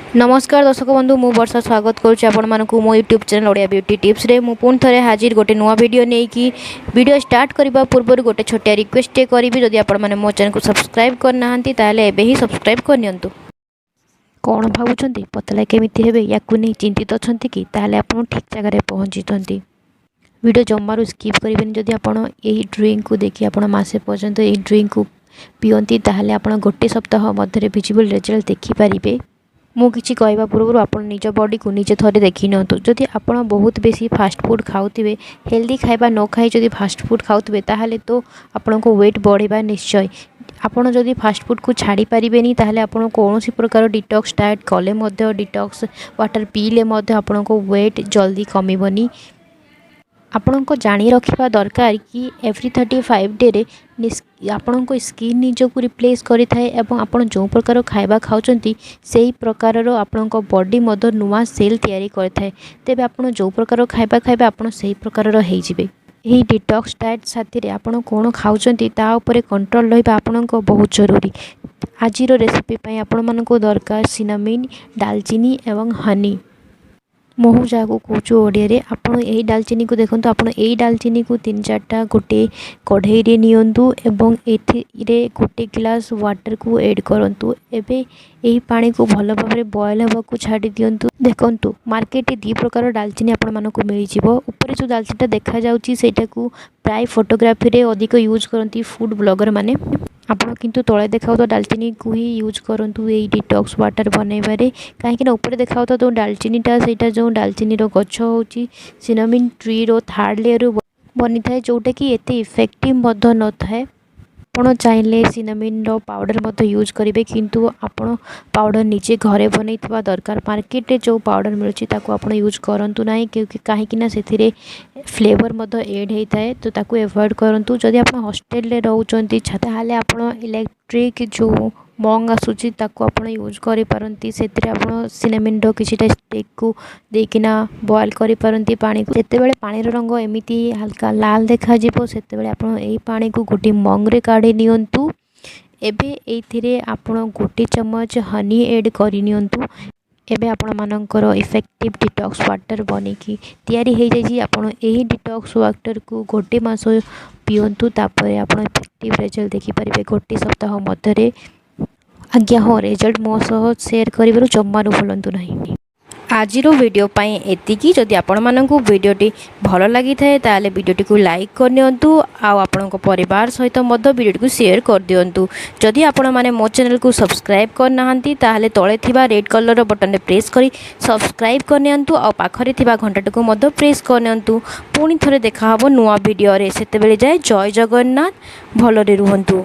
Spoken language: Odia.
ନମସ୍କାର ଦର୍ଶକ ବନ୍ଧୁ, ମୁଁ ବର୍ଷା ସ୍ୱାଗତ କରୁଛି ଆପଣମାନଙ୍କୁ ମୋ ୟୁଟ୍ୟୁବ୍ ଚ୍ୟାନେଲ୍ ଓଡ଼ିଆ ବ୍ୟୁଟି ଟିପ୍ସରେ। ମୁଁ ପୁଣି ଥରେ ହାଜିର ଗୋଟେ ନୂଆ ଭିଡ଼ିଓ ନେଇକି। ଭିଡ଼ିଓ ଷ୍ଟାର୍ଟ କରିବା ପୂର୍ବରୁ ଗୋଟେ ଛୋଟିଆ ରିକ୍ୱେଷ୍ଟଟେ କରିବି। ଯଦି ଆପଣମାନେ ମୋ ଚ୍ୟାନେଲକୁ ସବସ୍କ୍ରାଇବ୍ କରିନାହାନ୍ତି, ତାହେଲେ ଏବେ ହିଁ ସବସ୍କ୍ରାଇବ୍ କରିନିଅନ୍ତୁ। କ'ଣ ଭାବୁଛନ୍ତି, ପତଳା କେମିତି ହେବେ, ୟାକୁ ନେଇ ଚିନ୍ତିତ ଅଛନ୍ତି କି? ତାହେଲେ ଆପଣ ଠିକ୍ ଜାଗାରେ ପହଞ୍ଚିଛନ୍ତି। ଭିଡ଼ିଓ ଜମାରୁ ସ୍କିପ୍ କରିବେନି। ଯଦି ଆପଣ ଏହି ଡ୍ରିଙ୍କକୁ ଦେଖି ଆପଣ ମାସେ ପର୍ଯ୍ୟନ୍ତ ଏହି ଡ୍ରିଙ୍କକୁ ପିଅନ୍ତି, ତାହେଲେ ଆପଣ ଗୋଟେ ସପ୍ତାହ ମଧ୍ୟରେ ଭିଜିବଲ୍ ରେଜଲ୍ଟ ଦେଖିପାରିବେ। ମୁଁ କିଛି କହିବା ପୂର୍ବରୁ ଆପଣ ନିଜ ବଡ଼ିକୁ ନିଜେ ଥରେ ଦେଖି ନିଅନ୍ତୁ। ଯଦି ଆପଣ ବହୁତ ବେଶୀ ଫାଷ୍ଟଫୁଡ଼୍ ଖାଉଥିବେ, ହେଲ୍ଦି ଖାଇବା ନ ଖାଇ ଯଦି ଫାଷ୍ଟଫୁଡ଼୍ ଖାଉଥିବେ, ତାହେଲେ ତ ଆପଣଙ୍କ ୱେଟ୍ ବଢ଼ିବା ନିଶ୍ଚୟ। ଆପଣ ଯଦି ଫାଷ୍ଟଫୁଡ଼୍କୁ ଛାଡ଼ି ପାରିବେନି, ତାହେଲେ ଆପଣ କୌଣସି ପ୍ରକାର ଡିଟକ୍ସ ଡାଏଟ୍ କଲେ ମଧ୍ୟ, ଡିଟକ୍ସ ୱାଟର୍ ପିଇଲେ ମଧ୍ୟ ଆପଣଙ୍କ ୱେଟ୍ ଜଲ୍ଦି କମିବନି। ଆପଣଙ୍କ ଜାଣି ରଖିବା ଦରକାର କି ଏଭ୍ରି 35 ଡେରେ ଆପଣଙ୍କ ସ୍କିନ୍ ନିଜକୁ ରିପ୍ଲେସ୍ କରିଥାଏ ଏବଂ ଆପଣ ଯେଉଁ ପ୍ରକାର ଖାଇବା ଖାଉଛନ୍ତି, ସେଇ ପ୍ରକାରର ଆପଣଙ୍କ ବଡ଼ି ମଧ୍ୟ ନୂଆ ସେଲ୍ ତିଆରି କରିଥାଏ। ତେବେ ଆପଣ ଯେଉଁ ପ୍ରକାର ଖାଇବା ଖାଇବେ, ଆପଣ ସେଇ ପ୍ରକାରର ହେଇଯିବେ। ଏହି ଡିଟକ୍ସ ଡାଏଟ୍ ସାଥିରେ ଆପଣ କ'ଣ ଖାଉଛନ୍ତି, ତା ଉପରେ କଣ୍ଟ୍ରୋଲ୍ ରହିବା ଆପଣଙ୍କ ବହୁତ ଜରୁରୀ। ଆଜିର ରେସିପି ପାଇଁ ଆପଣମାନଙ୍କୁ ଦରକାର ସିନାମିନ୍, ଡାଲଚିନି ଏବଂ ହନି, ମହୁ ଯାହାକୁ କହୁଛୁ ଓଡ଼ିଆରେ। ଆପଣ ଏହି ଡାଲଚିନିକୁ ଦେଖନ୍ତୁ। ଆପଣ ଏଇ ଡାଲଚିନିକୁ ତିନି ଚାରିଟା ଗୋଟେ କଢ଼େଇରେ ନିଅନ୍ତୁ ଏବଂ ଏଥିରେ ଗୋଟେ ଗ୍ଲାସ୍ ୱାଟର୍କୁ ଏଡ଼୍ କରନ୍ତୁ। ଏବେ ଏହି ପାଣିକୁ ଭଲ ଭାବରେ ବଏଲ୍ ହେବାକୁ ଛାଡ଼ି ଦିଅନ୍ତୁ। ଦେଖନ୍ତୁ, ମାର୍କେଟରେ ଦୁଇ ପ୍ରକାର ଡାଲଚିନି ଆପଣମାନଙ୍କୁ ମିଳିଯିବ। ଉପରେ ଯେଉଁ ଡାଲଚିନିଟା ଦେଖାଯାଉଛି, ସେଇଟାକୁ ପ୍ରାୟ ଫଟୋଗ୍ରାଫିରେ ଅଧିକ ୟୁଜ୍ କରନ୍ତି ଫୁଡ଼୍ ବ୍ଲଗର୍ ମାନେ। ଆପଣ କିନ୍ତୁ ତଳେ ଦେଖାଉଥିବା ଡାଲଚିନିକୁ ହିଁ ୟୁଜ୍ କରନ୍ତୁ ଏଇ ଡିଟକ୍ସ ୱାଟର୍ ବନେଇବାରେ, କାହିଁକିନା ଉପରେ ଦେଖାଉଥିବା ଯେଉଁ ଡାଲଚିନିଟା, ସେଇଟା ଯେଉଁ ଡାଲଚିନିର ଗଛ ହେଉଛି, ସିନାମିନ୍ ଟ୍ରିର ଥାର୍ଡ଼ ଲେୟର୍ରୁ ବନିଥାଏ, ଯେଉଁଟାକି ଏତେ ଇଫେକ୍ଟିଭ୍ ମଧ୍ୟ ନଥାଏ। ଆପଣ ଚାହିଁଲେ ସିନାମିନ୍ର ପାଉଡ଼ର ମଧ୍ୟ ୟୁଜ୍ କରିବେ, କିନ୍ତୁ ଆପଣ ପାଉଡ଼ର ନିଜେ ଘରେ ବନେଇଥିବା ଦରକାର। ମାର୍କେଟରେ ଯେଉଁ ପାଉଡ଼ର ମିଳୁଛି, ତାକୁ ଆପଣ ୟୁଜ୍ କରନ୍ତୁ ନାହିଁ, କାହିଁକିନା ସେଥିରେ ଫ୍ଲେଭର୍ ମଧ୍ୟ ଏଡ଼୍ ହେଇଥାଏ। ତ ତାକୁ ଏଭଏଡ଼୍ କରନ୍ତୁ। ଯଦି ଆପଣ ହଷ୍ଟେଲରେ ରହୁଛନ୍ତି, ତାହେଲେ ଆପଣ ଇଲେକ୍ଟ୍ରିକ୍ ଯେଉଁ ମଗ୍ ଆସୁଛି, ତାକୁ ଆପଣ ୟୁଜ୍ କରିପାରନ୍ତି। ସେଥିରେ ଆପଣ ସିନାମିନ୍ର କିଛିଟା ଷ୍ଟିକ୍କୁ ଦେଇକିନା ବଏଲ୍ କରିପାରନ୍ତି ପାଣିକୁ। ଯେତେବେଳେ ପାଣିର ରଙ୍ଗ ଏମିତି ହାଲକା ଲାଲ ଦେଖାଯିବ, ସେତେବେଳେ ଆପଣ ଏଇ ପାଣିକୁ ଗୋଟେ ମଗ୍ରେ କାଢ଼ି ନିଅନ୍ତୁ। ଏବେ ଏଇଥିରେ ଆପଣ ଗୋଟେ ଚାମଚ ହନି ଏଡ଼୍ କରିନିଅନ୍ତୁ। ଏବେ ଆପଣମାନଙ୍କର ଇଫେକ୍ଟିଭ୍ ଡିଟକ୍ସ ୱାଟର୍ ବନିକି ତିଆରି ହେଇଯାଇଛି। ଆପଣ ଏହି ଡିଟକ୍ସ ୱାଟର୍କୁ ଗୋଟେ ମାସ ପିଅନ୍ତୁ, ତାପରେ ଆପଣ ଇଫେକ୍ଟିଭ୍ ରେଜଲ୍ଟ ଦେଖିପାରିବେ ଗୋଟେ ସପ୍ତାହ ମଧ୍ୟରେ। ଆଜ୍ଞା ହଁ, ରେଜଲ୍ଟ ମୋ ସହ ସେୟାର କରିବାରୁ ଜମାରୁ ଭୁଲନ୍ତୁ ନାହିଁ। ଆଜିର ଭିଡ଼ିଓ ପାଇଁ ଏତିକି। ଯଦି ଆପଣମାନଙ୍କୁ ଭିଡ଼ିଓଟି ଭଲ ଲାଗିଥାଏ, ତାହେଲେ ଭିଡ଼ିଓଟିକୁ ଲାଇକ୍ କରିନିଅନ୍ତୁ ଆଉ ଆପଣଙ୍କ ପରିବାର ସହିତ ମଧ୍ୟ ଭିଡ଼ିଓଟିକୁ ସେୟାର କରିଦିଅନ୍ତୁ। ଯଦି ଆପଣମାନେ ମୋ ଚ୍ୟାନେଲକୁ ସବସ୍କ୍ରାଇବ୍ କରିନାହାନ୍ତି, ତାହେଲେ ତଳେ ଥିବା ରେଡ଼୍ କଲର୍ର ବଟନ୍ରେ ପ୍ରେସ୍ କରି ସବସ୍କ୍ରାଇବ୍ କରିନିଅନ୍ତୁ ଆଉ ପାଖରେ ଥିବା ଘଣ୍ଟାଟିକୁ ମଧ୍ୟ ପ୍ରେସ୍ କରିନିଅନ୍ତୁ। ପୁଣି ଥରେ ଦେଖାହେବ ନୂଆ ଭିଡ଼ିଓରେ। ସେତେବେଳେ ଯାଏ ଜୟ ଜଗନ୍ନାଥ, ଭଲରେ ରୁହନ୍ତୁ।